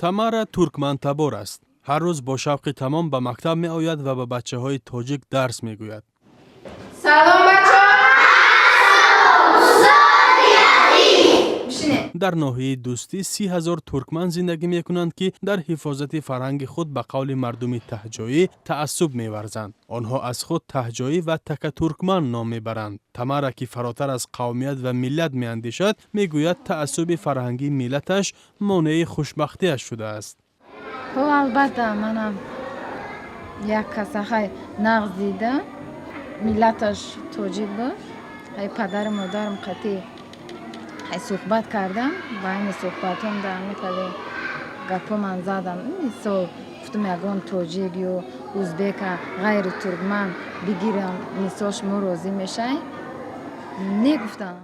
Тамара туркмантабор аст. Ҳар рӯз бо шавқи тамом ба мактаб меояд ва ба бачаҳои тоҷик дарс мегӯяд. Салом, бачаҳо! Бишинед. Дар ноҳияи Дӯстӣ 30 000 туркман зиндагӣ мекунанд, ки дар ҳифозати фарҳанги худ, ба қавли мардуми таҳҷоӣ, таассуб меварзанд. Онҳо аз худ таҳҷоӣ ва такатуркман ном мебаранд. Тамара, ки фаротар аз қавмият ва миллат меандешад, мегӯяд, таассуби фарҳангии миллаташ монеи хушбахтиаш шудааст. Хуб, албатта, манам як каса хай нағз дида, миллаташ тоҷик буд. Хай, падару модарам қатӣ хай суҳбат кардам. Ба ҳамин суҳбатҳом дар ҳамин хеле гапҳо ман задам. Мисол гуфтам, ягон тоҷик ё узбека, ғайри туркман бигирам, мисол, шумо розӣ мешавед? Не, гуфтам.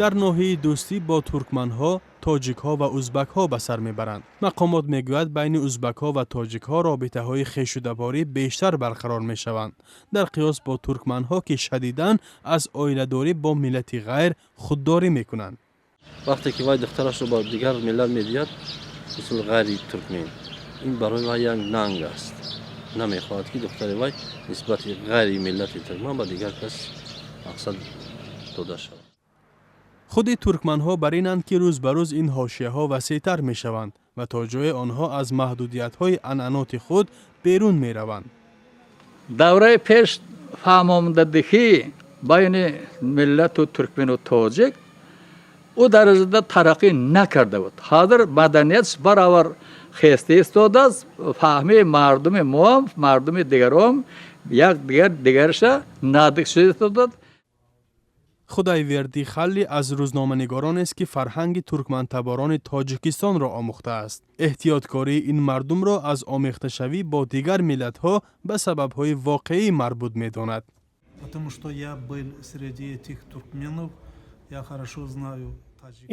Дар ноҳияи Дӯстӣ бо туркманҳо, тоҷикҳо ва узбакҳо ба сар мебаранд. Мақомот мегӯяд, байни узбакҳо ва тоҷикҳо робитаҳои хешутаборӣ бештар барқарор мешаванд, дар қиёс бо туркманҳо, ки шадидан аз оиладорӣ бо миллати ғайр худдорӣ мекунанд. Вақте ки вай духтарашро ба дигар миллат медиҳад, мисол, ғайри туркмен, ин барои вай як нанг аст. Намехоҳад, ки духтари вай нисбати ғайри миллати туркман ба дигар кас, мақсад, дода шавад. Худи туркманҳо бар инанд, ки рӯз ба рӯз ин ҳошияҳо васеътар мешаванд ва то ҷое онҳо аз маҳдудиятҳои анъаноти худ берун мераванд. Давраи пеш фаҳмондадиҳӣ байни миллату туркмену тоҷик ӯ дараҷада тараққӣ накарда буд. Ҳозир маданият баравар хеста истодааст. Фаҳми мардуми моам, мардуми дигаром як дигар дигарша наздик шуда истодад. Худайверди Халли аз рӯзноманигоронест, ки фарҳанги туркмантаборони Тоҷикистонро омӯхтааст. Эҳтиёткории ин мардумро аз омехташавӣ бо дигар миллатҳо ба сабабҳои воқеӣ марбут медонад. Потому что я был среди этих туркменов, я хорошо знаю.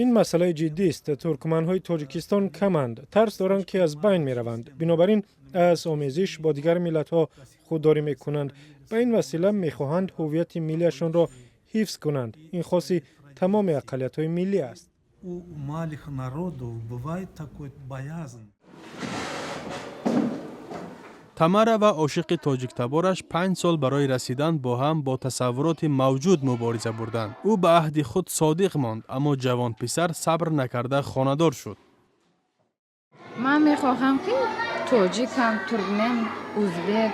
Ин масъалаи ҷиддист. Туркманҳои Тоҷикистон каманд, тарс доранд, ки аз байн мераванд. Бинобар ин аз омезиш бо дигар миллатҳо худдорӣ мекунанд. Ба ин васила мехоҳанд ҳуввияти миллиашонро ҳифз кунанд. Ин хоси тамоми ақаллиятҳои миллӣ аст. У малых народов бывает такой боязнь. Тамара ва ошиқи тоҷиктабораш 5 сол барои расидан бо ҳам бо тасаввуроти мавҷуд мубориза бурданд. Ӯ ба аҳди худ содиқ монд, аммо ҷавонписар сабр накарда хонадор шуд. Ман мехоҳам, ки тоҷикам, туркмен, узбек,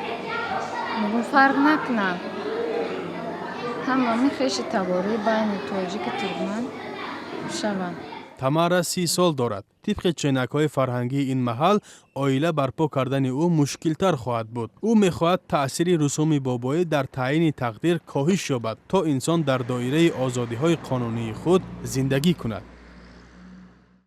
фарқ накунад, ҳамами хеши таборӣ байни тоҷику туркман шаванд. Тамара 30 сол дорад. Тибқи ченакҳои фарҳангии ин маҳал, оила барпо кардани ӯ мушкилтар хоҳад буд. Ӯ мехоҳад таъсири русуми бобоӣ дар таъйини тақдир коҳиш ёбад, то инсон дар доираи озодиҳои қонунии худ зиндагӣ кунад.